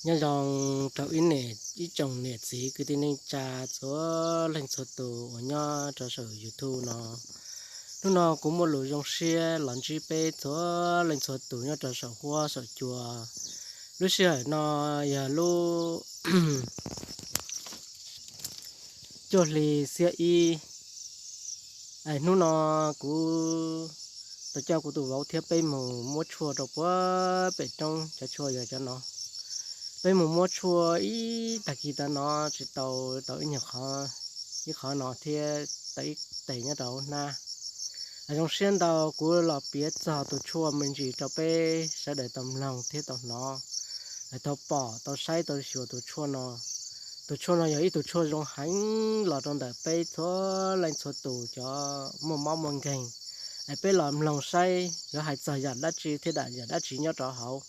Nyob zoo rau ib niam, ib tsoom niam txiv kwv tij neej tsa txhua leej txhua tus uas nyob rau saum YouTube no. Hnub no kuv muaj lus zoo siab los ntsib peb txhua leej txhua tus nyob rau saum huab saum cua. Lub sij hawm no yog lub cuaj hli xiab ib. Hnub no kuv tau coj kuv tus vauv thiab peb mus muab tshuaj rau puag pem roob, cov tshuaj yog cov no. Peb mus muab tshuaj ib tag kis tag no tsis tau, tau ib nyuag qhov, ib qhov no thiab tau ib tes nyob rau hauv hnab. Zoo siab ntau kuv los piav txog tus tshuaj me ntsis rau peb sawv daws tau mloog thiab tau hnov, tau pom, tau saib, tau xyuas tus tshuaj no. Tus tshuaj no yog ib tug tshuaj zoo heev los rau ntawm peb txhua leej txhua tus cov muaj mob muaj nkeeg. Es peb los mloog saib yuav hais txog yam dab tsi thiab dam yam dab tsi nyob rau hauv.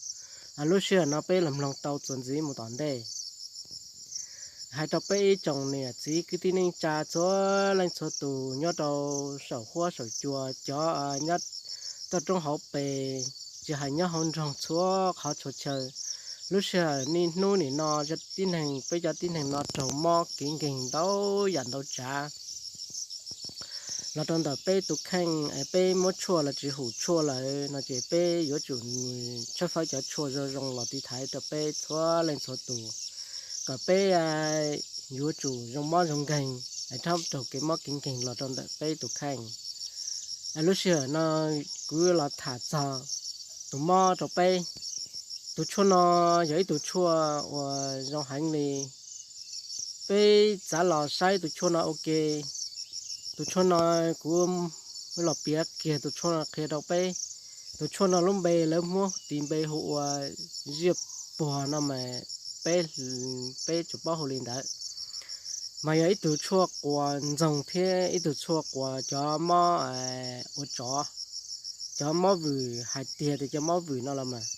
Lub sij hawm no peb los mloog tau txuas ntxiv mus tom ntej. Hais rau peb ib tsoom niam txiv kwv tij neej tsa txhua leej txhua tus nyob rau saum huab saum cua, cov nyob toj roob hauv pes, tsis hais nyob hauv nroog txhua qhov txhua chaw. Lub sij hawm niaj hnub nim no tib neeg, peb cov tib neeg no raug mob kev nkeeg ntau yam ntau tsav los rau ntawm peb tus kheej. Peb muab tshuaj los tsis hum tshuaj lawm no ces peb yuav tsum tshawb fawb cov tshuaj zoo zoo los tiv thaiv rau peb txhua leej txhua tus, kom peb yuav tsum zoo mob zoo nkeeg, rhaub raug kev mob kev nkeeg los rau ntawm peb tus kheej. Lub sij hawm no kuv los tham txog tus mob rau peb. Tus tshuaj no yog ib tug tshuaj uas zoo heev li. Peb txav los saib tus tshuaj no ua ke. Tus tshuaj no kuv los piav kiag tus tshuaj no qhia rau peb. Tus tshuaj no lub npe lawv muab tis npe hu ua ziaj puag no mas peb, peb tsuas paub hu li ntawd. Mas yog ib tug tshuaj quas ntxoog thiab ib tug tshuaj quas cov mob ua tsov, cov mob vwm, hais tiag tias cov mob vwm no los mas.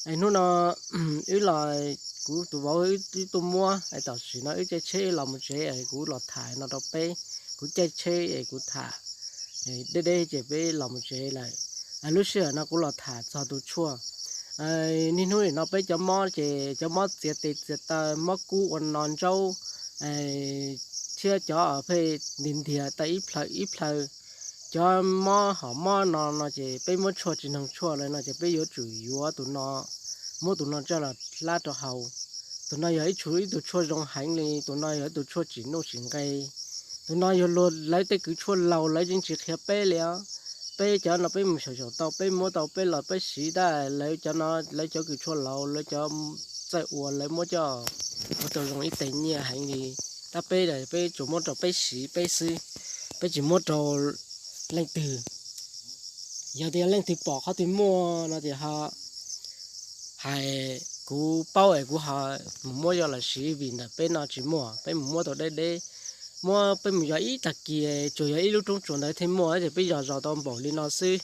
Es hnub no wb los, kuv tus vauv wb tuaj muab, es tam sim no wb caij tsheb los mus tsev, es kuv los tham no rau peb. Kuv caij tsheb es kuv tham deb deb ces peb los mus tsev lawm. Lub sij hawm no kuv los tham txog tus tshuaj. Niaj hnub nim no peb cov mob ces cov mob txiav tes txiav taw, mob kub ua no ntsaub, thiab cov pheej ntiag ntiag taw ib plhaw ib plhaw. Cov mob hom mob no no ces peb muab tshuaj tsis noog tshuaj lawm no ces peb yuav tsum yuav tus no, muab tus no coj los hlab rau haus. Tus no yog ib tshuaj, ib tug tshuaj zoo heev li, tus no yog ib tug tshuaj tsim nuj tsim nqe. Tus no yog luag lawv tej kws tshuaj laus lawv yeej tsis qhia peb li os. Peb cov no peb mus xyaum xyaum tau, peb muab tau peb los peb siv tab lawv cov no, lawv cov kws tshuaj laus lawv cov txawj ua lawv muab coj ua tau zoo ib tes nyiaj heev li. Tab peb, peb tsuas muab rau peb siv peb xwb, peb tsis muab rau leej twg. Yog tias leej twg pom qhov twg muaj no ces ho hais kuv paub es kuv ho mus muab coj los siv vim ntawm peb no tsis muaj, peb mus muab tau deb deb. Muab peb mus yos ib tag kis tsuas yog ib lub roob tsuas ntawd thiaj muaj ces peb yos zos tau npaum li no xwb.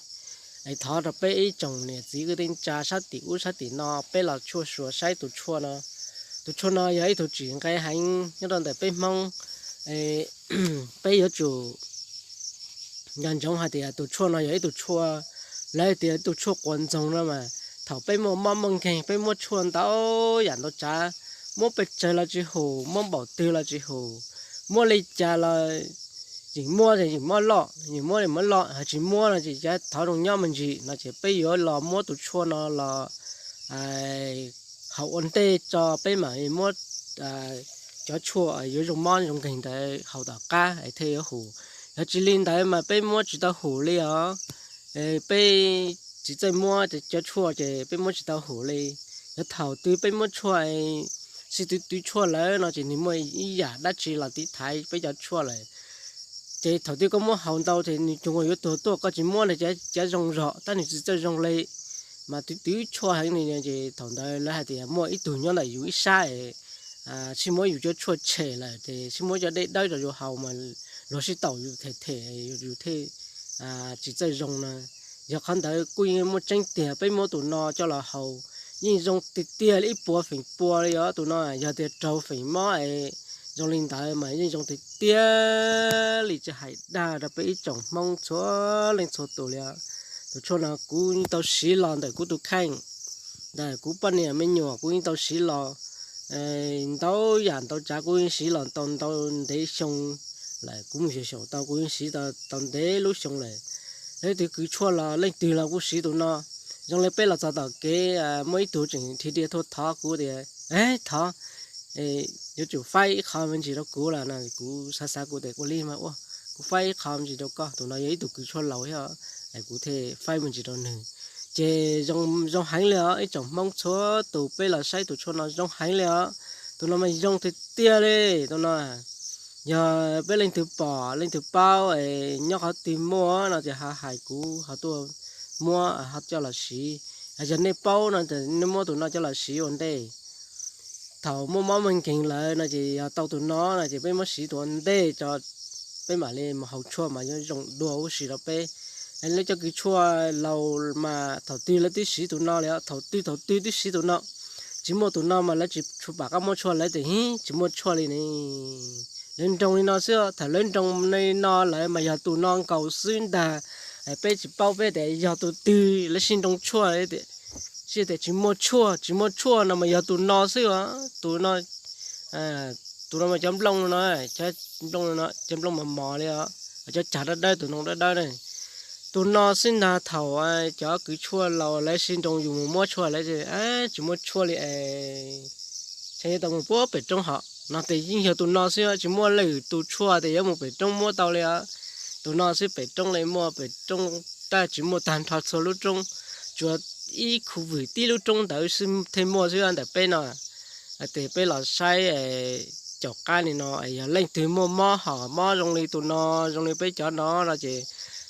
Es thov rau peb ib tsoom niam txiv kwv tij neej tsa sab tim ub sab tim no peb los tshuaj xyuas saib tus tshuaj no. Tus tshuaj no yog ib tug tsim nqe heev nyob rau ntawm peb Hmoob. Peb yuav tsum nco ntsoov hais tias tus tshuaj no yog ib tug tshuaj, lawv tias tus tshuaj quas ntxoog no mas thaum peb muaj mob muaj nkeeg peb muab tshuaj ntau yam ntau tsav, muab pes tsawg los tsis hum, muab npaum twg los tsis hum, muab li cas los yeej muab, yeej muab loj, yeej muab li muab loj, ho tsis muab no ces thov zoo nyob me ntsis no ces peb yuav los muab tus tshuaj no los haus ua ntej tso peb mam muab cov tshuaj yuav zoo mob zoo nkeeg ntawd haus tom qab thiaj yuav hum. Yog tsis li ntawd mas peb muab tsis tau hum li os. Peb tsis txawj muab cov tshuaj ces peb muab tsis tau hum li. Yog thaum twg peb muab tshuaj, sib twv twv tshuaj lawm no ces nws muaj ib yam dab tsi los tiv thaiv peb cov tshuaj lawm. Ces thaum twg koj muab haus ntau ces nws cuag yuav tuag tuaj, koj tsis muab no cav zoo zog tab nws tsis txawj zoo li. Mas twv twv tshuaj heev li ces thaum ntawd lawv hais tias muaj ib tug nyob ntawm yus ib sab es sib muab yus cov tshuaj tshem lawm ces sib muab cov dej dawb rau yus haus mas luag sib taus yus them them yus thiaj tsis txawj zoo no. Yog qhov ntawd kuj yeej muaj tseeb tiag, peb muab tus no coj los haus yeej zoo tiag tiag li ib puas feem pua li os. Tus no yog tias raug feem mob es zoo li ntawd mas yeej zoo tiag tiag li, tsis hais dag rau peb ib tsoom Hmoob txhua leej txhua tus li os. Tus tshuaj no kuv yeej tau siv los ntawm kuv tus kheej, ntawm kuv poj niam me nyuam kuv yeej tau siv los. ntau yam ntau tsav kuv yeej siv los tau ntau ntev xyoo lawm, kuv mus xyaum xyaum tau kuv yeej siv tau ntev lub xyoo lawm. Leej twg kwv tshuaj los leej twg los kuj siv tus no. Zoo li peb los txog tom kev muaj ib tug tseem dhia dhia tuaj thov kuv tias, thov, yuav tsum faib ib qho me ntsis rau kuv los no, kuv xav xav kuv tias ua li mas ua, kuv faib ib qho me ntsis rau koj. Tus no yog ib tug kwv tshuaj laus thiab, kuv thiaj faib me ntsis rau nws. Ces zoo heev li os ib tsoom Hmoob txhua tus, peb los saib tus tshuaj no zoo heev li os. Tus no mas zoo tiag tiag li. Tus no yog peb leej twg pom leej twg paub nyob qhov twg muaj no ces ho hais kuv ho tuaj muab ho coj los siv. Yog nej paub no ces nej muab tus no coj los siv ua ntej. Thaum muaj mob muaj nkeeg lawm no ces yog tau tus no no ces peb muab siv tus ua ntej tso, peb mam li mus haus tshuaj mas yuav zoo dua huv si rau peb. Lawv cov kws tshuaj laus mas thaum twg lawv twb siv tus no li, thaum twg thaum twg twb siv tus no. Tsis muaj tus no mas lawv tsis tshua pom qab muab tshuaj, lawv tias tsis muaj tshuaj li ne. Lawv nroo li no xwb, thaum lawv nroo li no lawm mas yog tus no nkaus xwb ntag. Peb tsis paub peb tias yog tus twg lawv sib nroo tshuaj, sib tias tsis muaj tshuaj, tsis muaj tshuaj no mas yog tus no xwb os. Tus no, tus no mas cov nplooj no, cov nplooj no cov nplooj mos mos li os, cov cag dawb dawb, tus no dawb dawb ne. Tus no xwb ntag, thaum cov kws tshuaj laus lawv sib nroo yus mus muab tshuaj lawv tias tsis muaj tshuaj li es, ntshe yuav tau mus puag pem roob hov no ces yeej yog tus no xwb, tsis muaj lwm tus tshuaj tias yuav mus pem roob muab tau li os. Tus no xwb, pem roob li muaj pem roob, tab tsis muaj tag nrho txhua lub roob, tsuas ib khu vwm tib lub roob ntawd xwb thiaj muaj xwb ntawm peb no. Ces peb los saib caum qab li no, yog leej twg muaj mob hom mob zoo li tus no, zoo li peb cov no no ces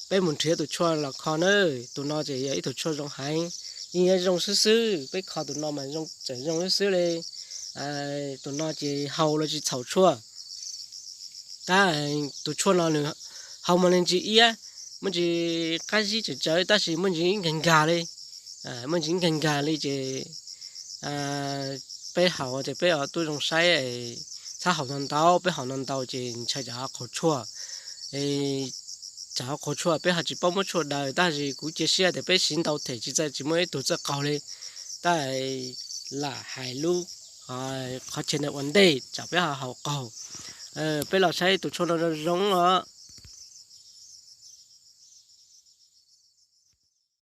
peb mus nrhiav tus tshuaj los kho na. Tus no ces yog ib tug tshuaj zoo heev, yeej yuav zoo xwb xwb, peb kho tus no mas tseem zoo xwb xwb li. Tus no ces haus los tsis txhaum tshuaj. Tab tus tshuaj no nws haus mas nws ntsis iab, muaj ntsis qab zib tsawv tsawv tab sis muaj ntsis nkag nkag li, muaj ntsis nkag nkag li ces peb haus ces peb tuaj zoo saib, txhob haus ntau ntau, peb haus ntau ntau ces ntshai tsam ho qaug tshuaj. Tsam ho qaug tshuaj peb ho tsis paub muab tshuaj daws, tab sis kuv cia siab tias peb siv ntau them tsis txawj tsis muaj ib tug txawj qaug li. Tab lam hais lub qhov chaw no ua ntej tsam peb ho haus qaug. Peb los saib tus tshuaj no zoo zoo os.